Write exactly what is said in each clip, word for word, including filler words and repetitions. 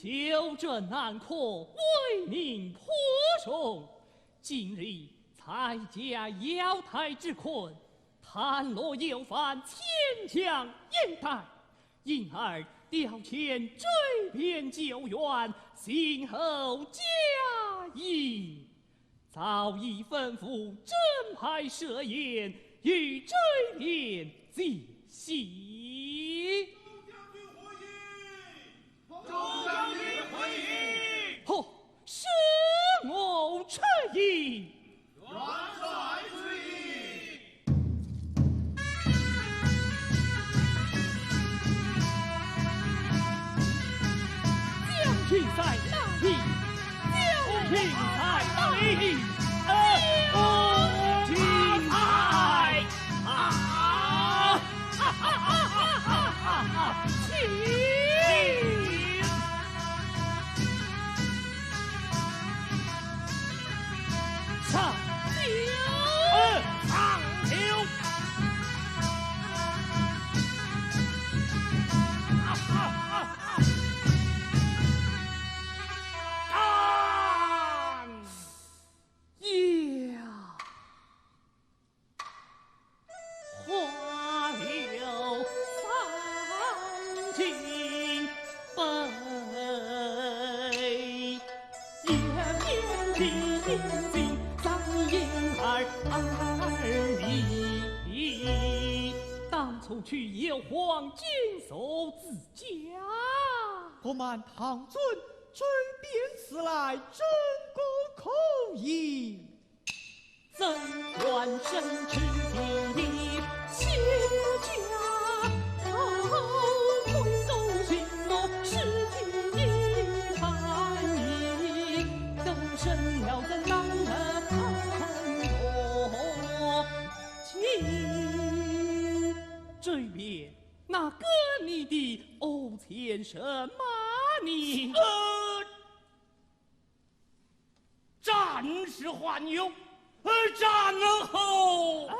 九州难克，威名破重。今日蔡家瑶台之困，探路有犯，千将拥戴，因而调遣周边救援，静候佳音。 早已吩咐正牌设宴，与周边齐席。众将军回营！众将军回营！好，圣驾出迎。元帅出迎！ 将军在哪里？将军在哪里？呃，将军在哪里？啊！哈哈哈哈哈哈！请！上酒！呃，上酒！ 当初去游黄金锁子 驾。不瞒唐尊，周边此来真个可疑。怎敢身居地，欺家，空中行路，失去一半矣，更胜了这狼人探路。周边， 那跟你的二千人马呢？呃，暂时还有，呃，战后，呃，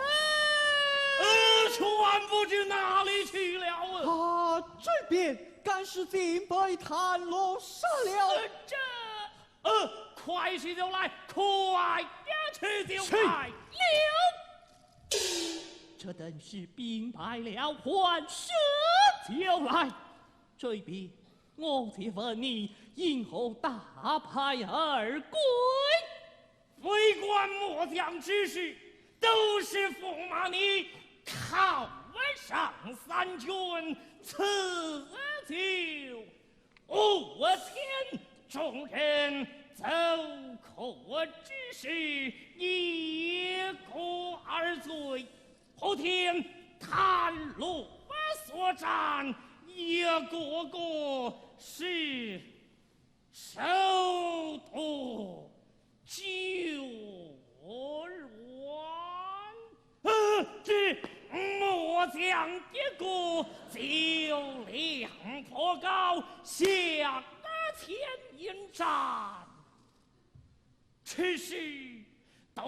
全不知哪里去了啊。啊，周边，敢是竟被探路杀了？呃，这，呃，快去就来，快去就来。去。 这等是兵败了还是救来？周边，我且问你，因何大败而归？非关末将之事，都是驸马你考上三军，赐酒 五千众人奏科之时，一个而醉，后天探路作战，一个个是手夺 酒乱。呃，这末将一个酒量颇高，下前迎战。只是道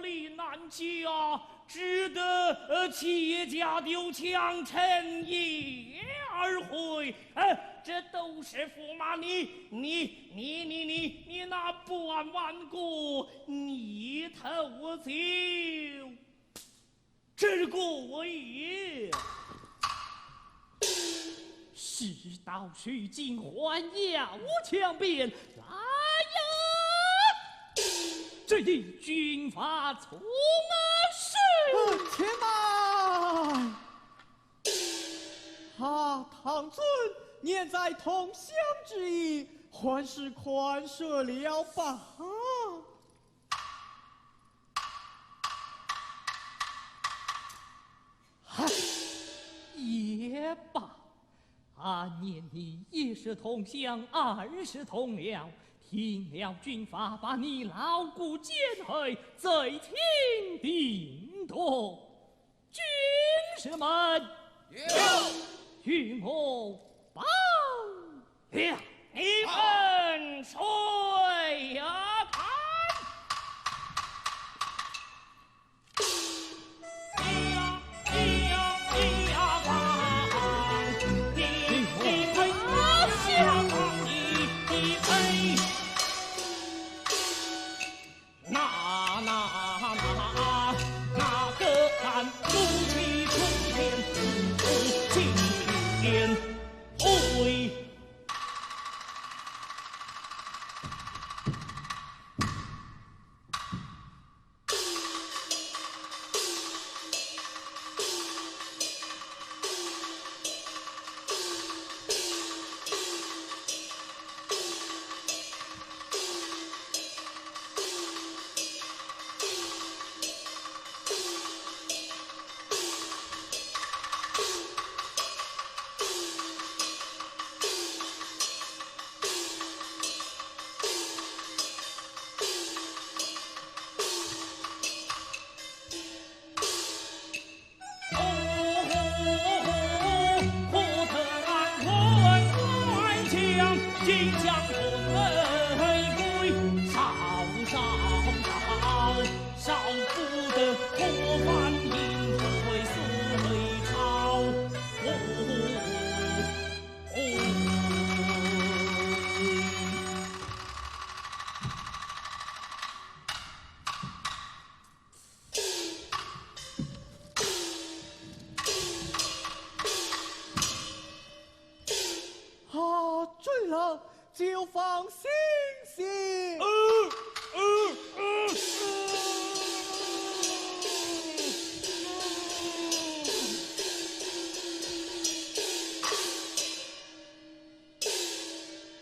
理难解啊，只得，呃，弃甲丢枪，趁夜而回。呃，这都是驸马你，你，你，你，你，你那半碗个泥头酒，这个也。事到如今，还要强辩，来呀！这一军法从何事？呃，且慢！ 啊，唐尊，念在同乡之意，还是宽赦了吧。唉，也罢，俺念你一是同乡，二是同僚，听了军法，把你老骨剪后，罪情定夺。 军士们，有。与我报了。你们谁呀？看。就放星星。呃，呃，呃，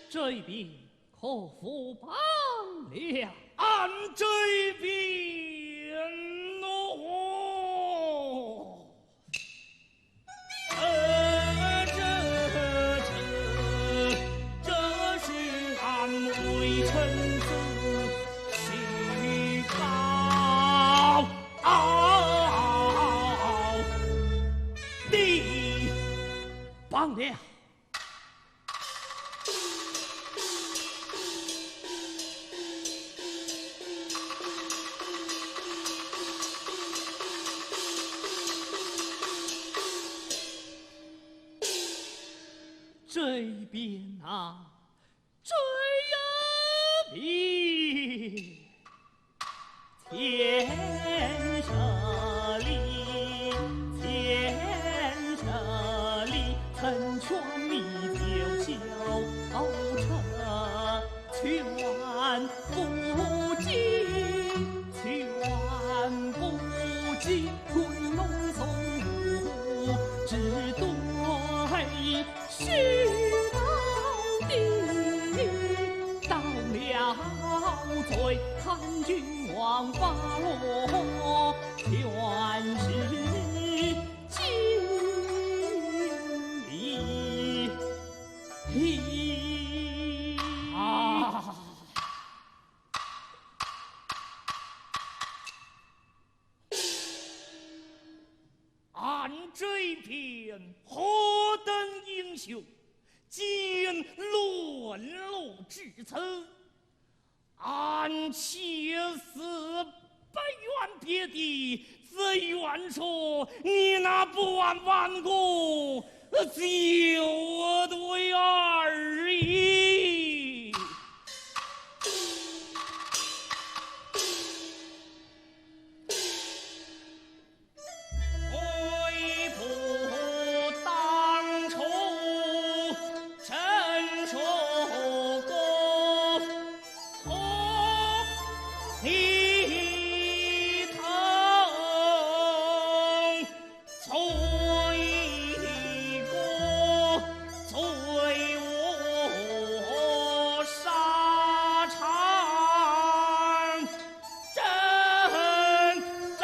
这一边可无帮了？俺这一边喏。 呃，这，这，这是俺微臣子许高傲的。罢了。 这一边啊，这一边。 千十里，千十里，成全你就叫成全不尽，全不尽，昆仑送我只对 许道的，到了最看君王八落，全是金银。啊！ 俺这一边何等英雄，竟沦落至此。俺且死不愿别的，只愿说你那不完完工，就对而已。 悔不当初，陈叔公，同心同罪过，罪我沙场。 征战。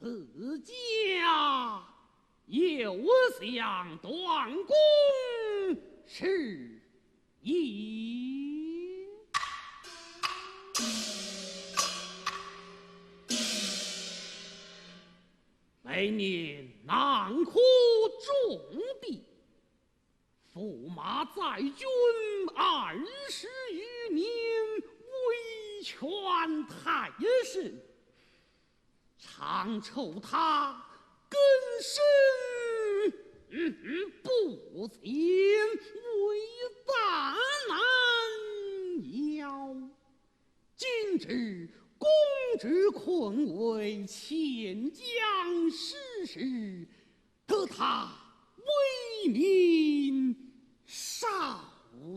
自家有相断供之意。 百年囊括重地，驸马在君二十余年，威权太盛，常愁他更生不前，为大难徭。 今日公主困危，遣将施使，得她威名少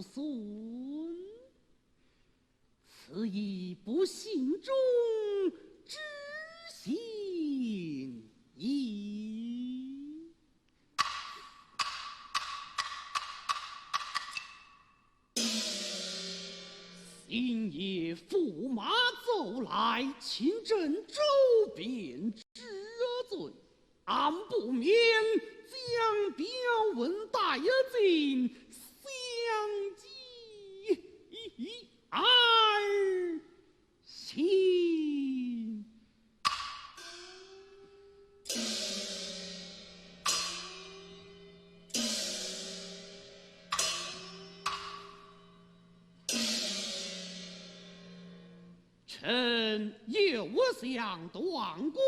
孙，此亦不幸中之幸矣。今夜驸马奏来，请朕招边治罪。俺不免将表文带进，相寄而行。 臣有向段公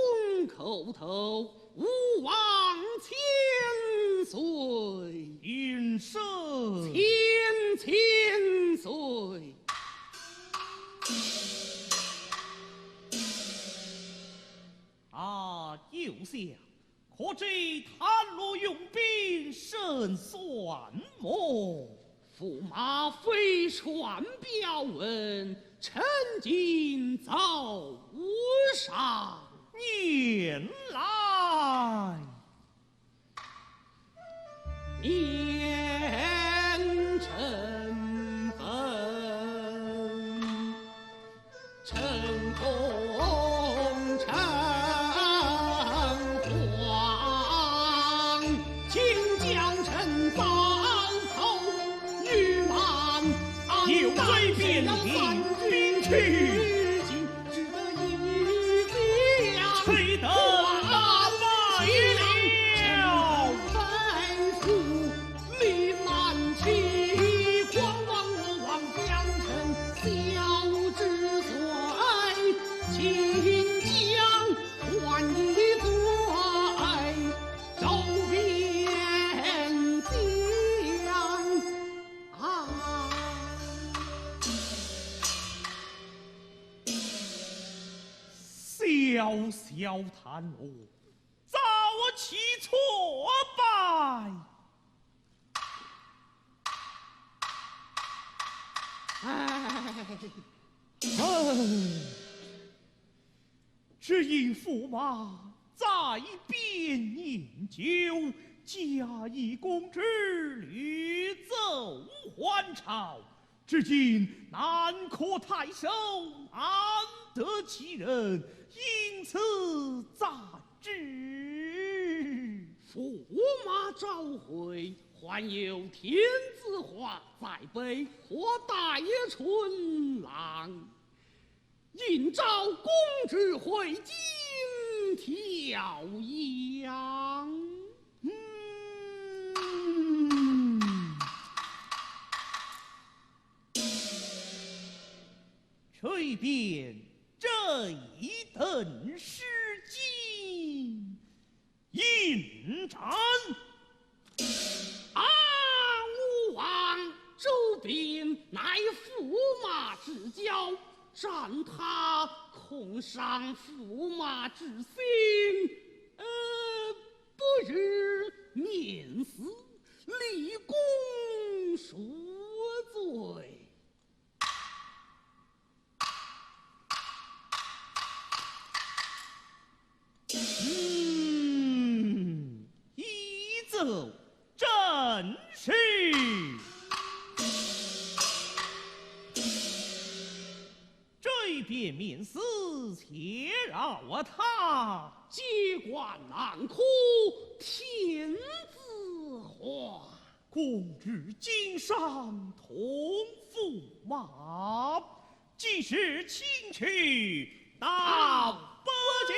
叩头，吾王千岁。平身。千千岁。 啊，右相，可知探路用兵胜算么？驸马非传表文，臣今奏上。念来。 面臣问，臣公臣皇，请教臣报仇与满，有罪便领兵去。 小小探路，早起错拜。哎，哎，只因驸马在边饮酒，嘉义公主欲走还朝， 至今难可太守，难得其人，因此暂之。驸马召回，还有天子话，再备可带春郎，应召公主回京调养。嗯。 这边朕已等诗经，应战。啊，吾王，周边乃驸马之交，战他恐伤驸马之心，呃，不如面死，立功赎罪。 嗯，依奏朕是。这边免死，且饶他。机关难科，天子话。 公主金赏同驸马，即日请去，到北京。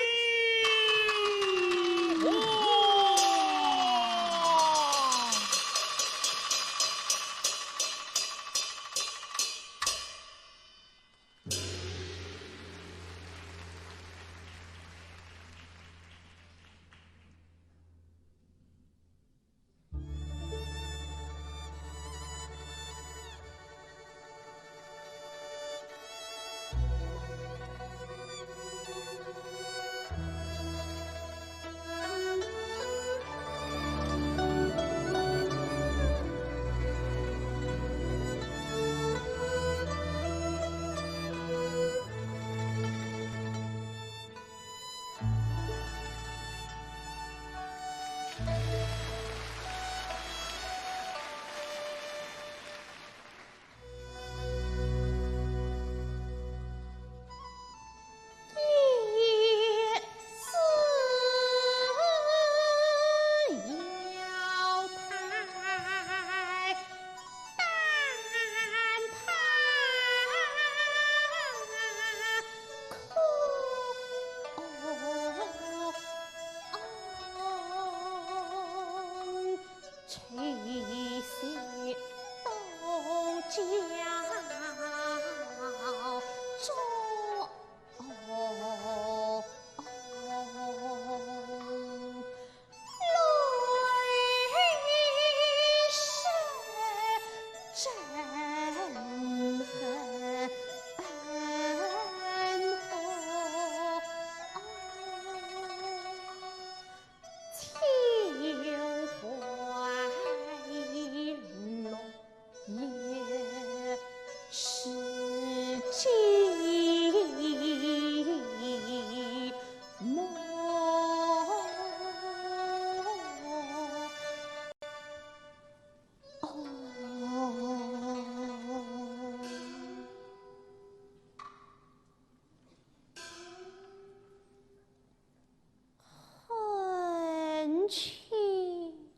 亲，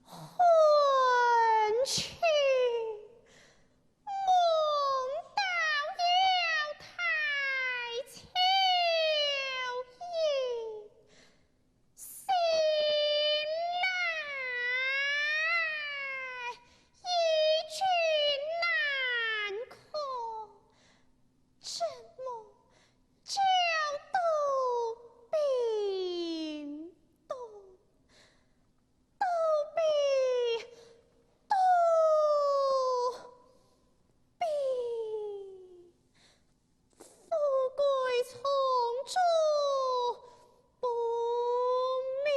婚亲，梦到要太秋意，醒来一句难可，怎么 叫都冰冻，都冰，都冰，富贵从中不明。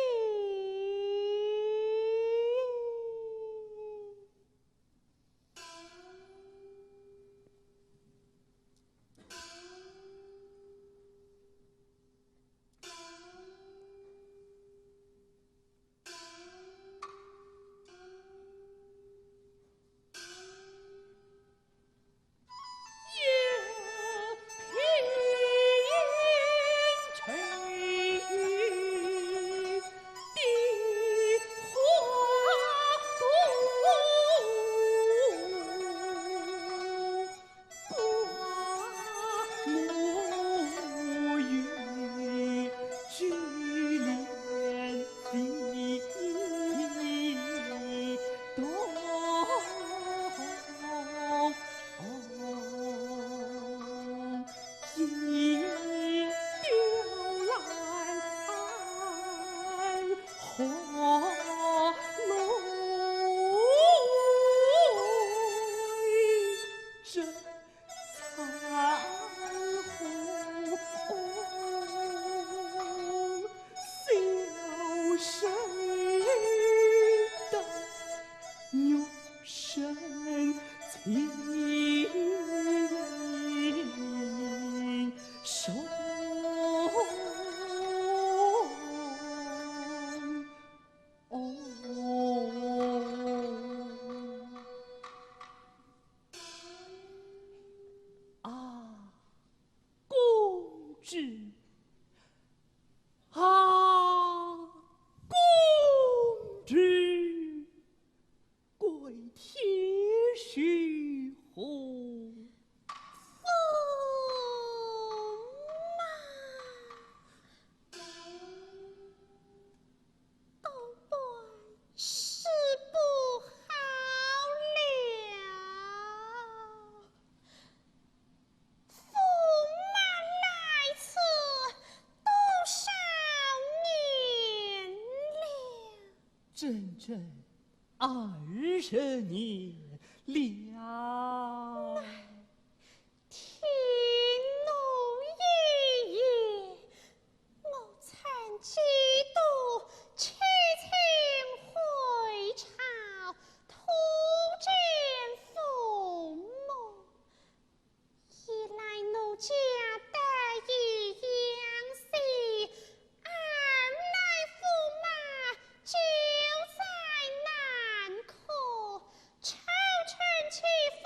啊，公主，啊，公主， 贵体如何？驸马，多半是不好了。 驸马来此多少年了？整整二十年了。听奴一言，我曾几度弃亲回朝，途见驸马。 一来奴家得意养性，二来驸马久在南柯，超称其父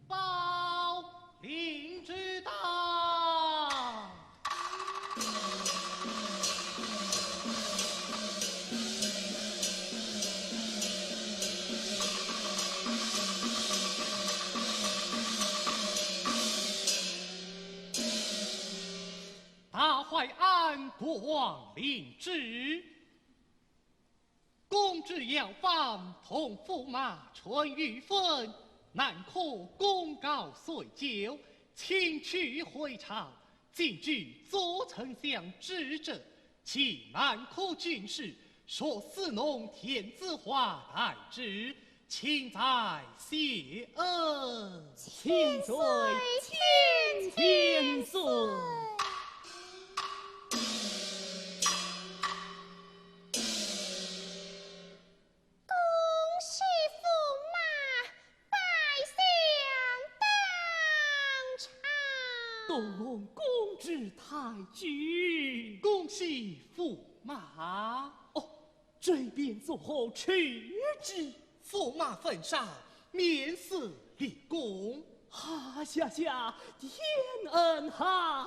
报，令旨到。大怀安，国王令旨。 公主要访同驸马传谕分，南柯公告岁久，请去回朝。今至左丞相之职，其南柯军事，若侍弄田子华代之， 请在谢恩。千岁，千千岁。恭喜驸马，拜相当差。多蒙公主抬举。恭喜驸马。哦， 这便作何处置？驸马封赏，免死立功。哈哈哈，天恩浩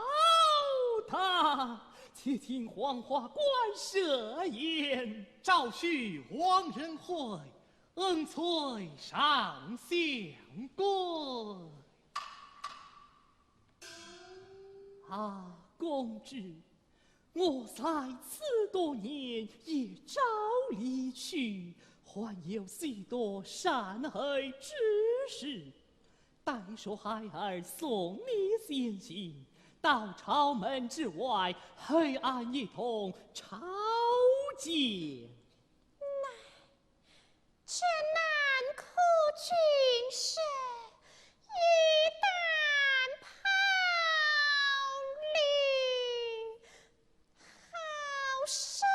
荡，且听黄花官设宴。昭许王仁惠，恩垂上相国。啊，公主， 我在此多年，一朝离去，还有许多善后之事。待说孩儿送你先行，到朝门之外，黑暗一统，朝见。 这难可军事，一旦暴露，好生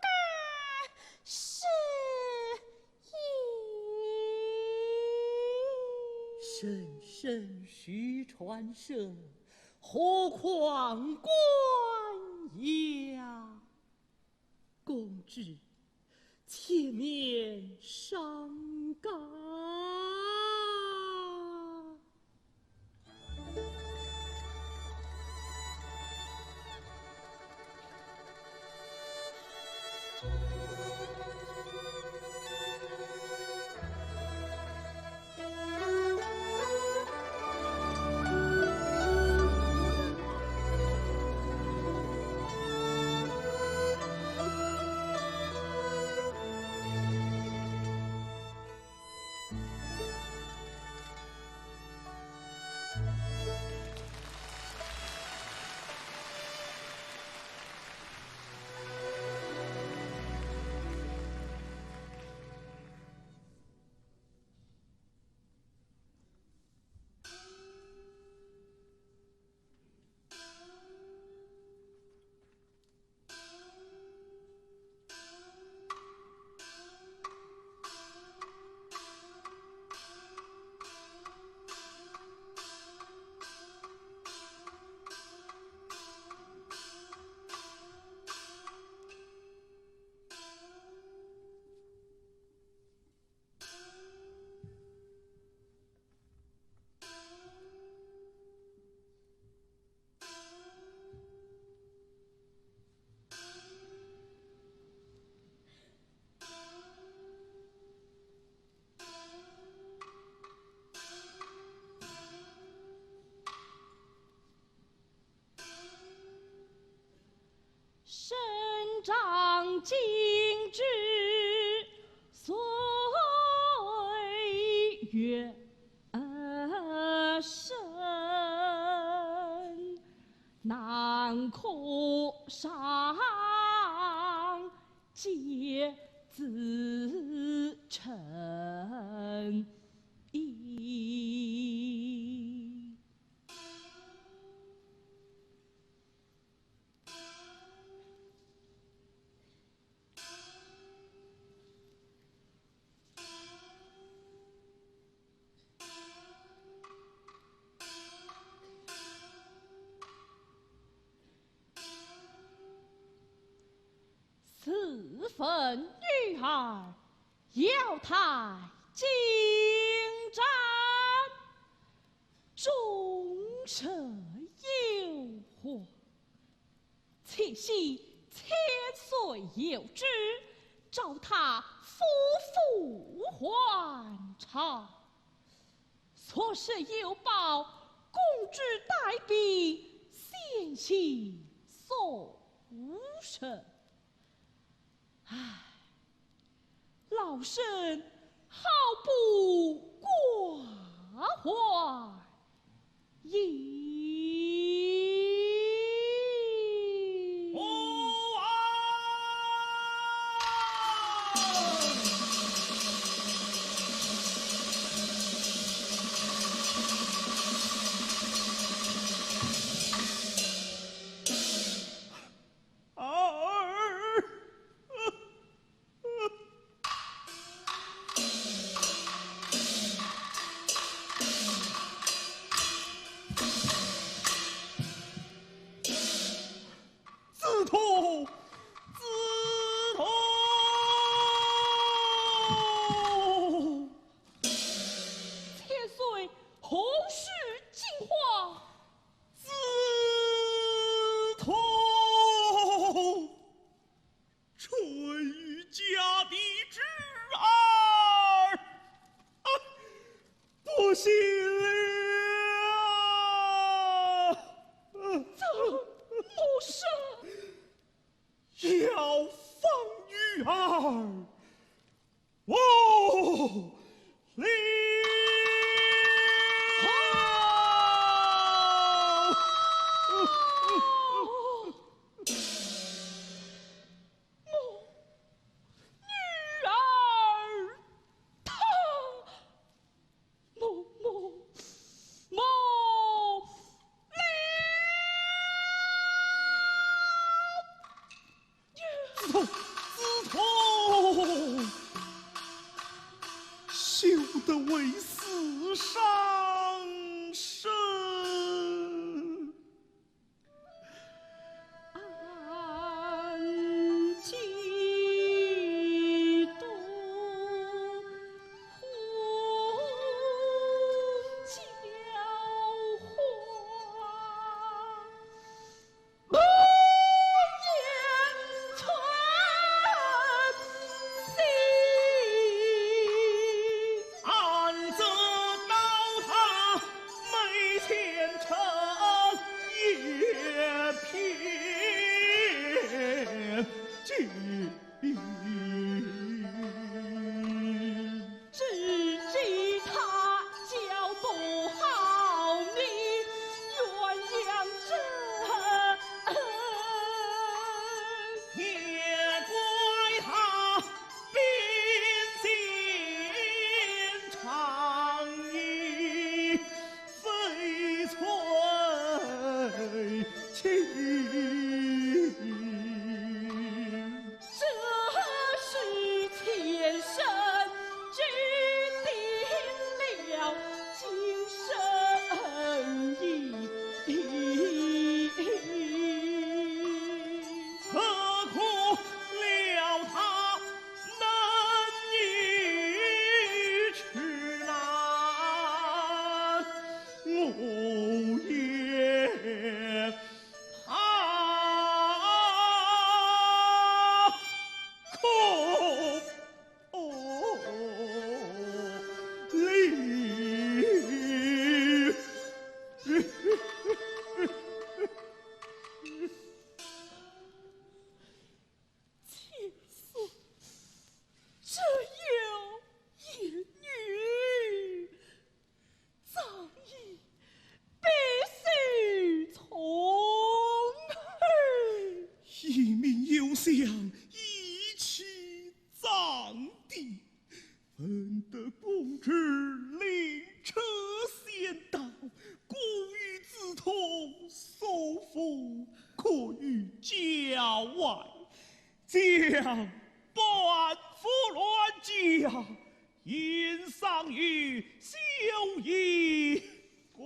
个失仪。人生须传授，何况官呀？ 公主，且免伤感。伸张径直岁月深，南柯上街自成仪。 四分女儿，要待金榜，终身有还。 七夕千岁有旨，召她夫妇还朝。昨日有报，公主带兵先行送人。唉， 老身好不挂怀也。死伤身。 暗自刀他眉间成一片景。 只记他脚步好，你鸳鸯枕。也怪他兵进长衣 非寸进。这是前生注定了今生意。 何苦料他能一去难，我也怕可 哦，哩。千岁，只有一女，葬仪必须从后。一命由相，一起葬的。 闻得公主灵车先到，故欲自通所封，可与郊外将班夫乱将，引丧于修缨宫。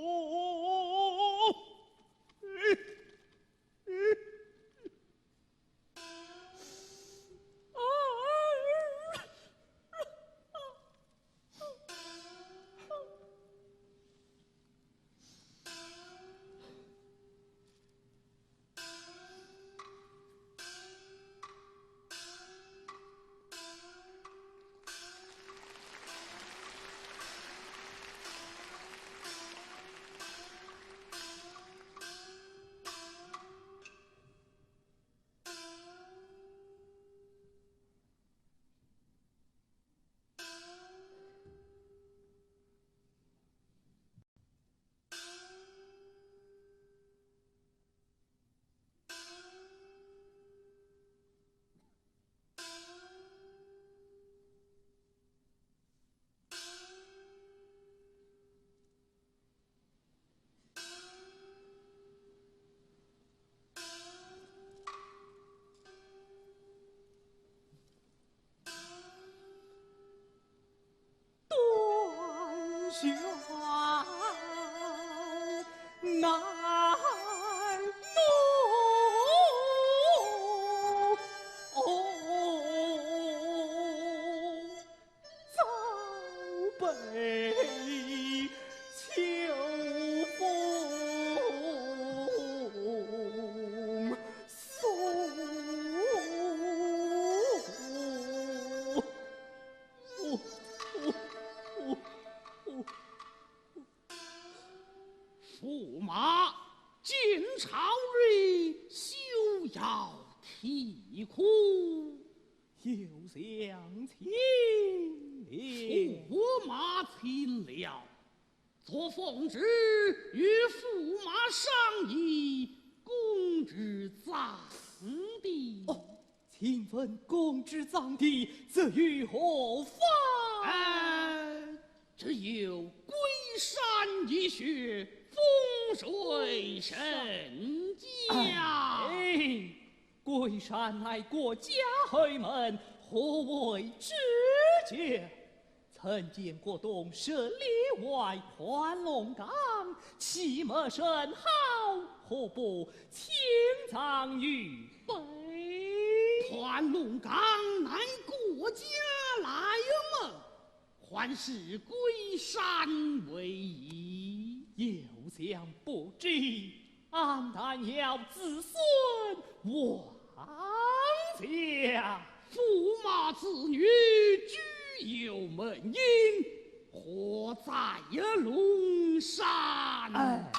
驸马进朝来，休要啼哭。有请。驸马请了。 昨奉旨与驸马商议公主葬地。哦，请问公主葬地则于何方？呃，只有龟山一穴，风水甚佳。哎， 龟山乃国家后门，何为之见？在横见国东十里外盘龙冈，其貌甚好，何不青藏于北？盘龙冈乃国家来物，还是归山为宜。有将不知，俺但要子孙亡家。驸马子女居有门荫，何在龙山？哎，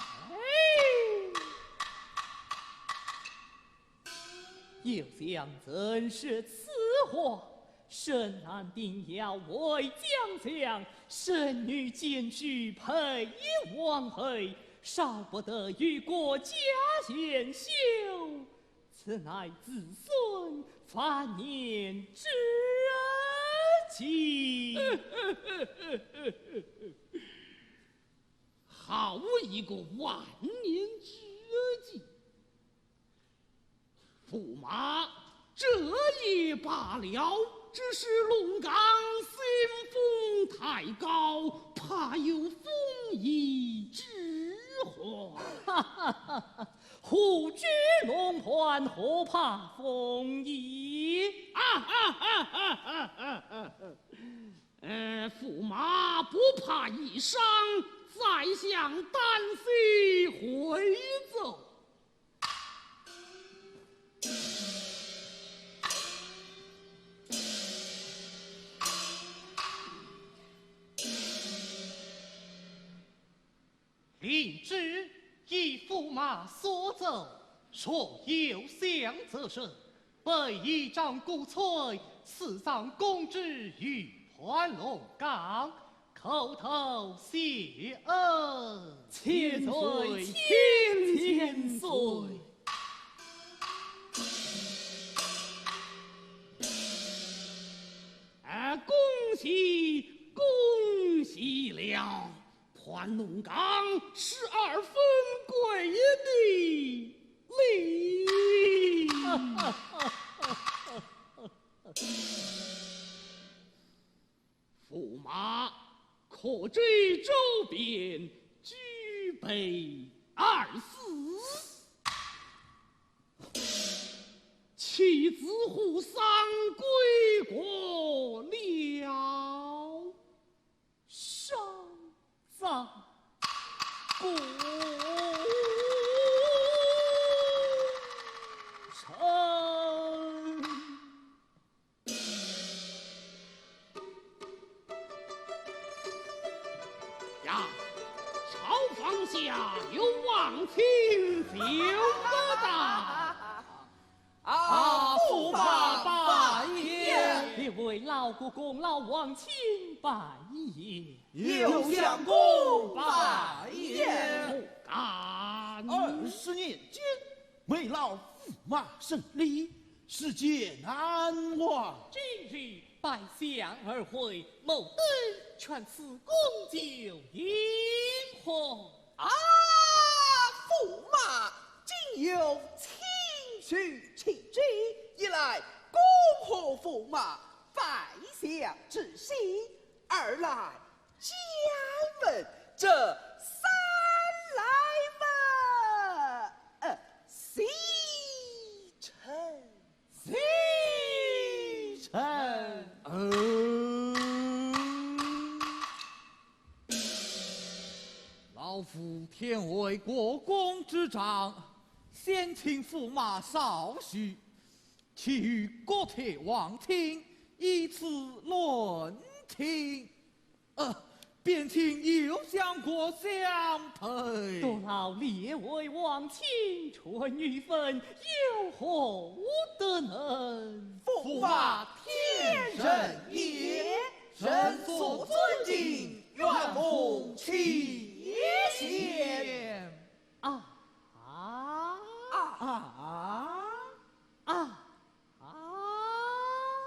有将怎说此话？ 生男定要为将相，生女见婿配王后，少不得与国家先修，此乃子孙繁衍之计。好一个万年之计！ 驸马，这也罢了，只是龙冈兴风太高，怕有风移之患。哈哈哈哈，虎踞龙盘，何怕风移？啊哈哈哈哈哈！呃，驸马不怕一伤，宰相单膝回奏。 灵芝，依驸马所奏，若有相则说，备一张鼓吹，赐葬公主于盘龙冈， 叩头谢恩。千岁，千千岁。啊，恭喜，恭喜了！盘龙冈是二分归一的礼。 驸马，可知周边举杯二四，其子扶丧归国了。上上古城。 呀，朝房下有王亲就不到。啊，驸马拜谒。列位老国公、老王亲拜谒。有相公拜谒。不敢。二十年间， 每老驸马胜利，世间难忘。今日拜相而会，谋得全此功就应何？啊，驸马，今有亲事启奏，一来恭贺驸马拜相之喜，二来 敢问这三来么，呃，谁称？谁称？呃，老夫天为国公之长，先请驸马稍息，其余国太王亲，依次论听。 呃，便请有相国相陪。多劳列位王亲传谕分，有何德能？驸马天人也，人所尊敬，愿蒙启贤。啊啊啊啊！ 啊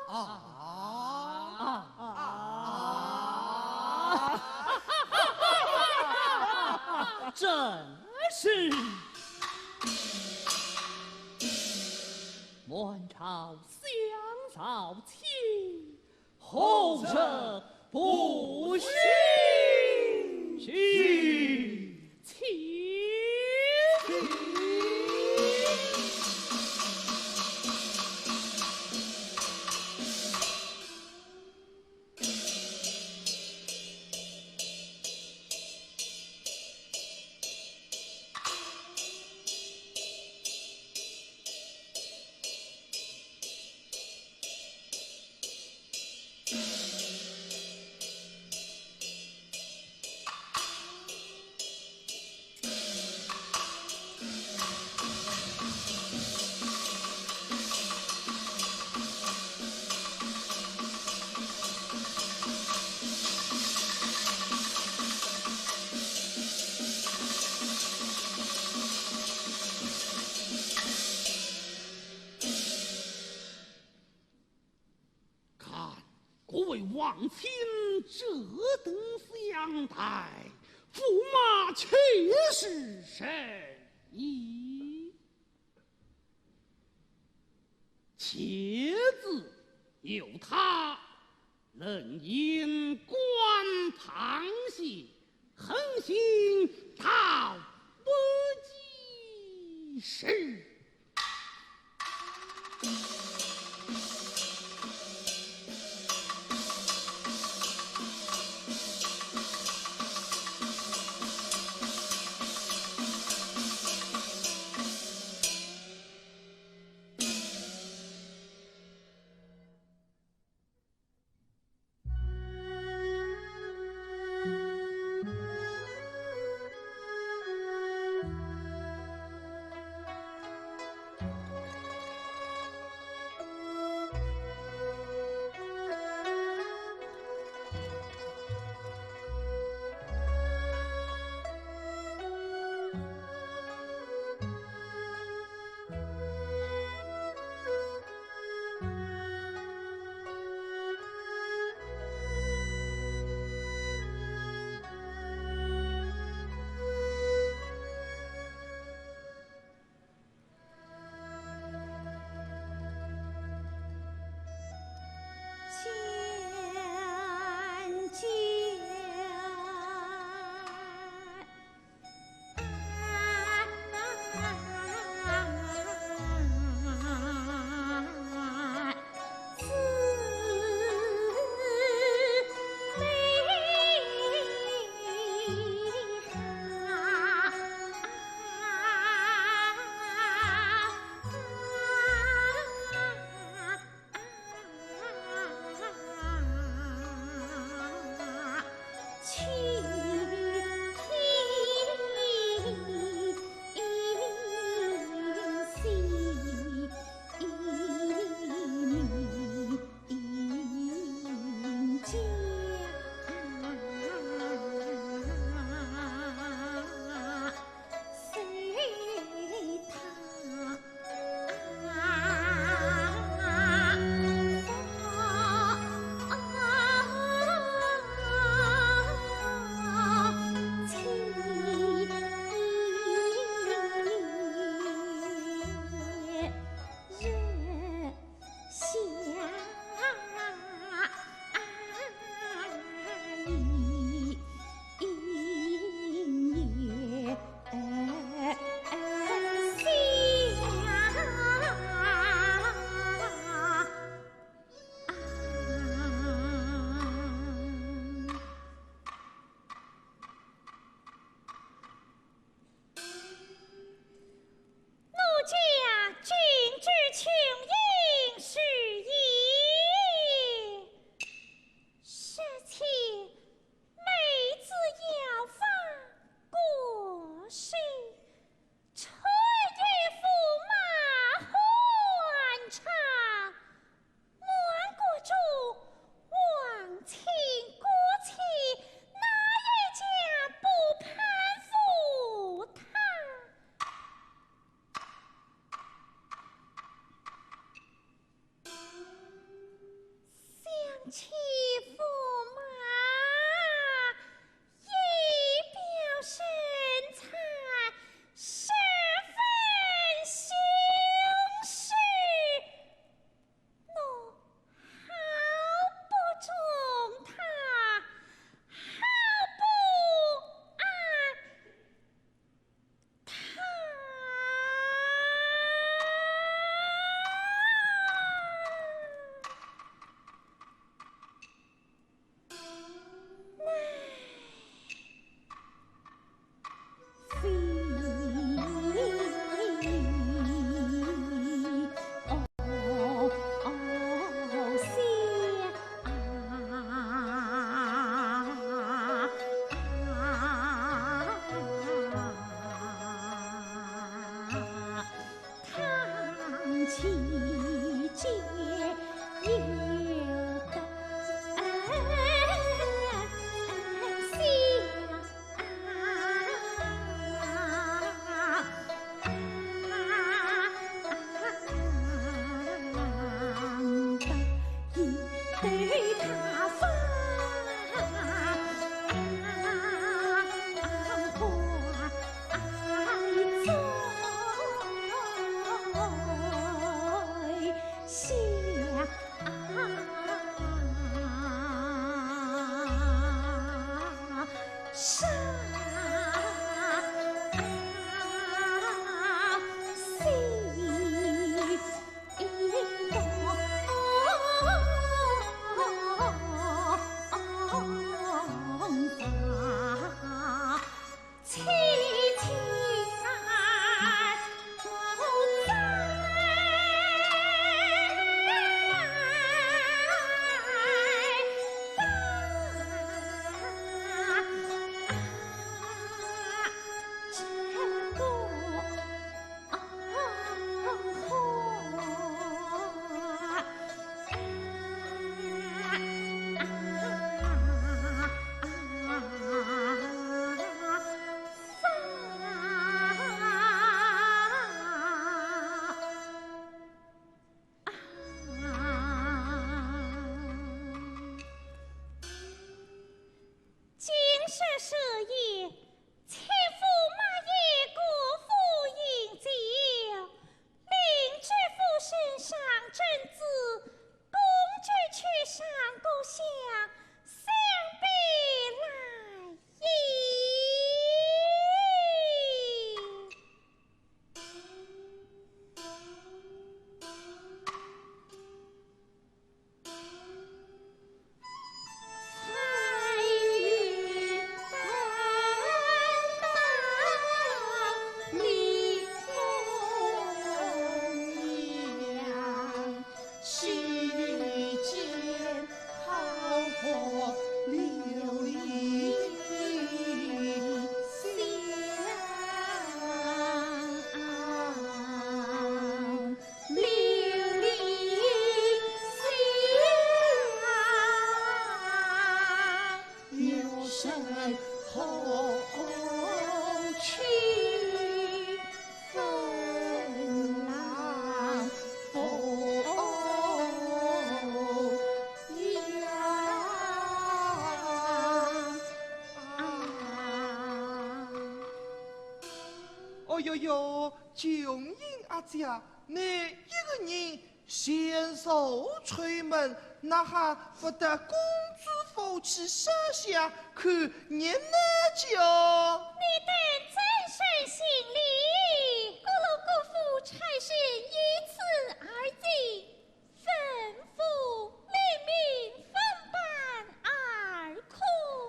啊啊啊！真是满朝香草青，何日不行。行。请。看，各位王亲，这等相待，驸马气势甚矣。且自有他，冷饮观堂戏，横行到不及时。其间有个小今日设宴， 妻父马爷，各府饮酒，领旨夫人上针黹，公主去上各箱，相备来饮。 哦哟哟，琼英阿姐，倷一个人 闲坐吹闷，哪哈勿到公主府去烧香看热闹叫？你等怎生心理？各路各府差人依次而进，吩咐令命分班而哭。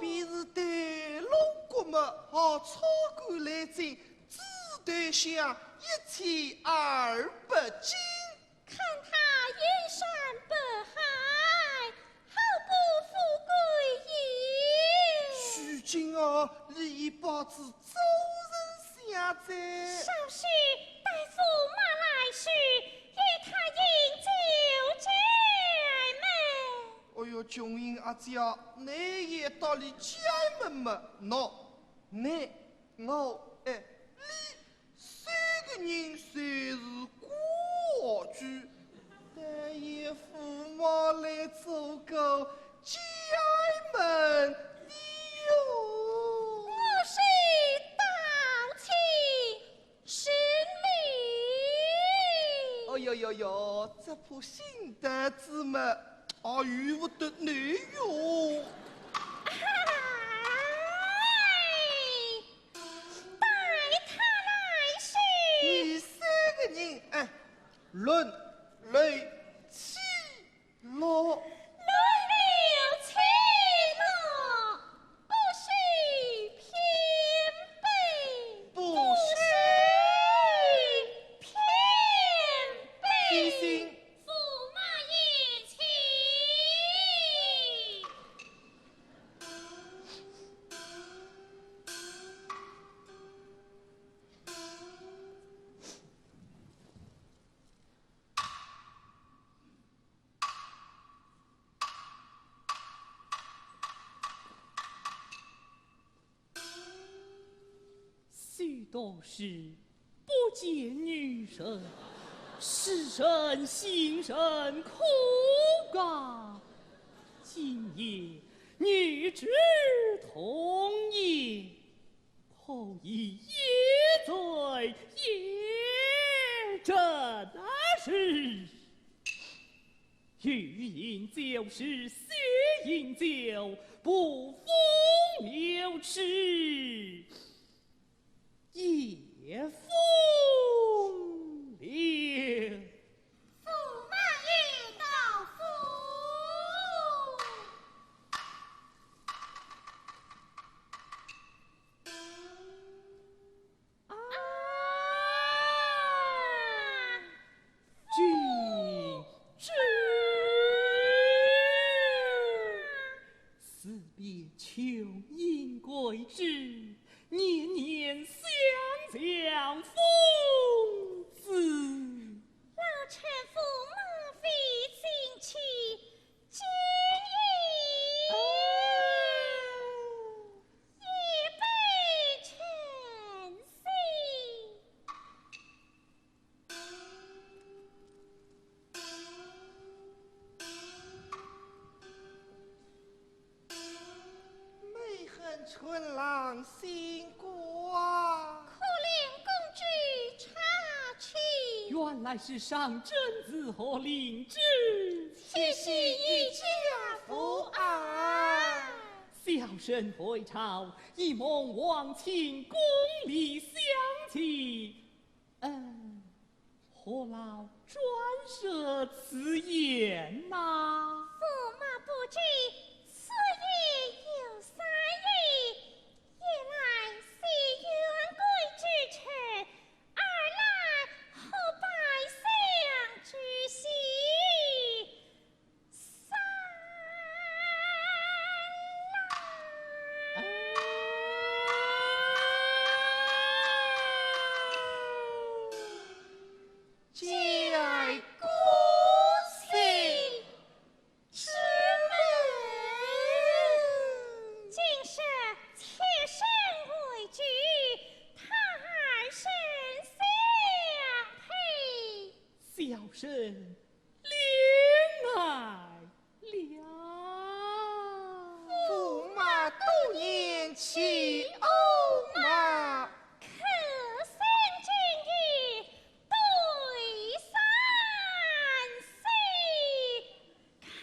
便是对龙骨么，好操过来进，只对想一千二百斤。 看他依山傍海，好不富贵也。如今啊，俚已拜仔周人相哉。稍息，待驸马来迟，与他饮酒解闷。哎哟，琼英阿姐，倷也搭俚解闷么？喏，倷，我，哎，俚 三个人侪是寡居，但愿驸马来做个解闷的哟。我是道情十里。哦哟哟哟，这铺新单子嘛，啊，由不得你哟。哎， 待他来迟。你三个人，哎，轮流起落。轮流起落，不许偏背。不许偏背。偏心。驸马有请。多时不见女神，使人心神苦啊。今夜女子童颜，可以一醉也真是。欲饮酒时先饮酒，不风流痴。 也风流。驸马有道。啊！君知，此别琼英桂枝， 年年相将风姿。老臣驸马未曾去，今夜一杯陈酒。 妹恨春郎心挂。可怜公主茶去。原来是上阵之后灵芝。七喜一家福啊。小生回朝，一梦王亲宫里相见。 嗯，何劳转说此言呐？驸马不知，此言有三意。一来是冤鬼之臣，二来贺百相之喜。 三郎。啊。解孤星之梦。今日妾身为主，他儿身相陪。小生 怜爱了。驸马多言起翁嘛。可曾今夜对山西看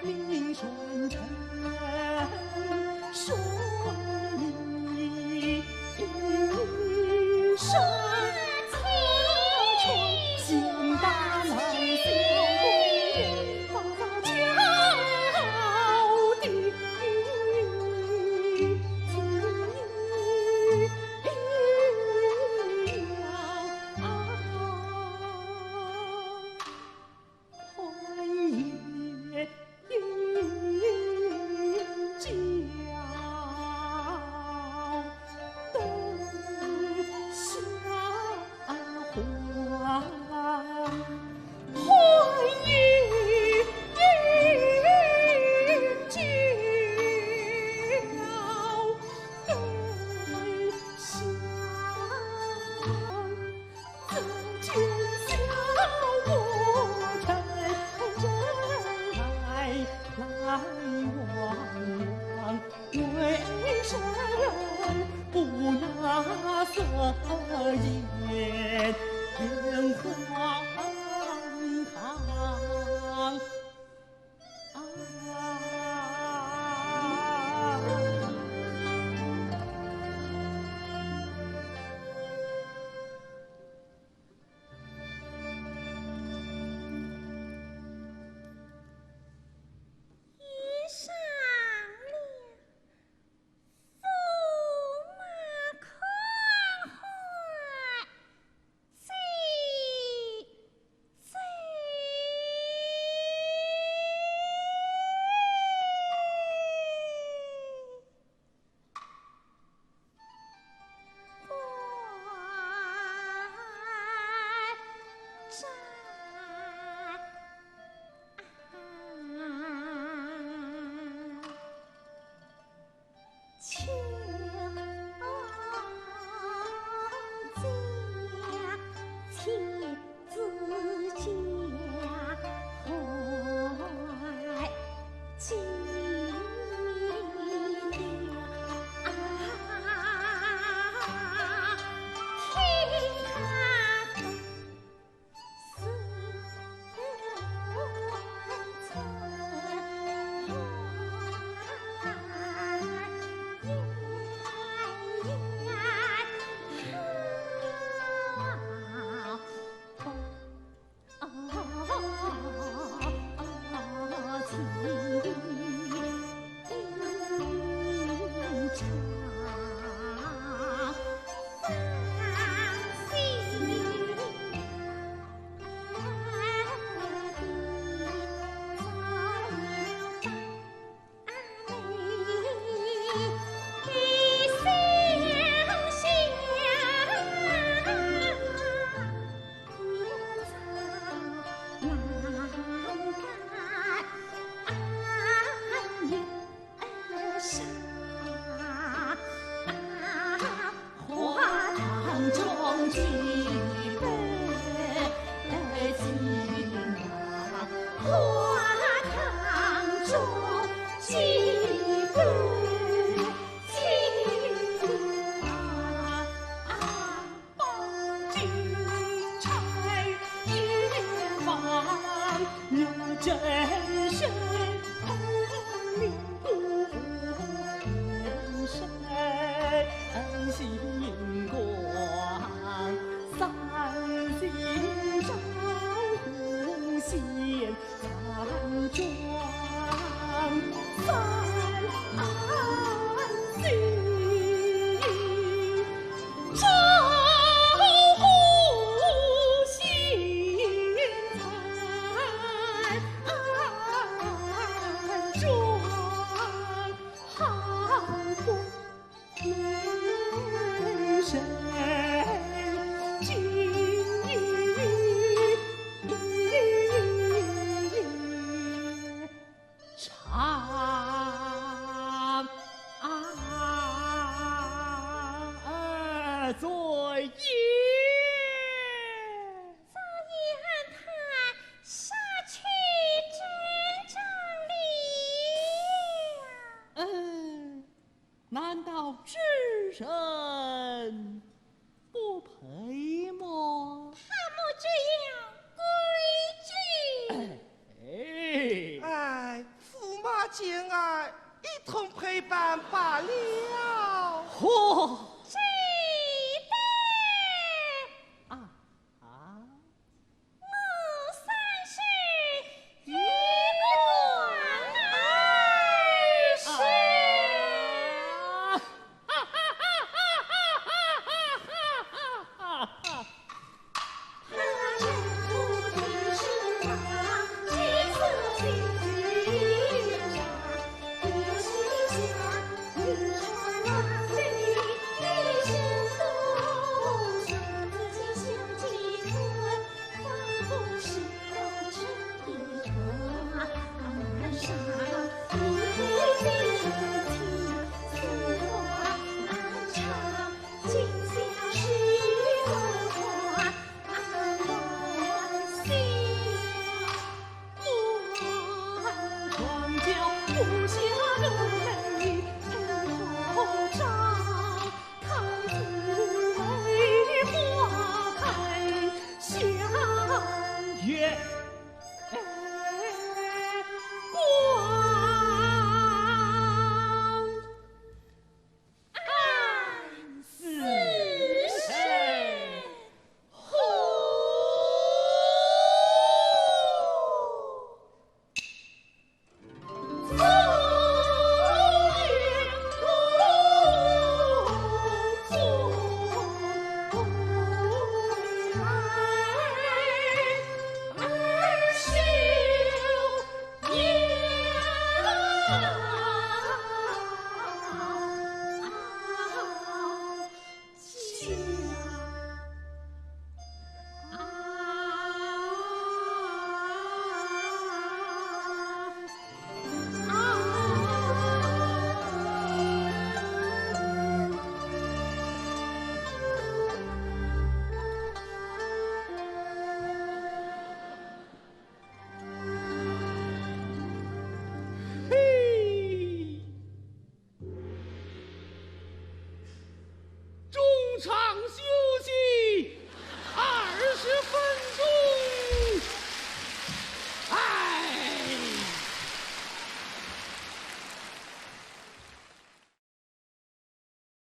衣裳了，驸马款款，姐姐。见儿一同陪伴罢了。嚯！记得啊啊！我三世一个二世。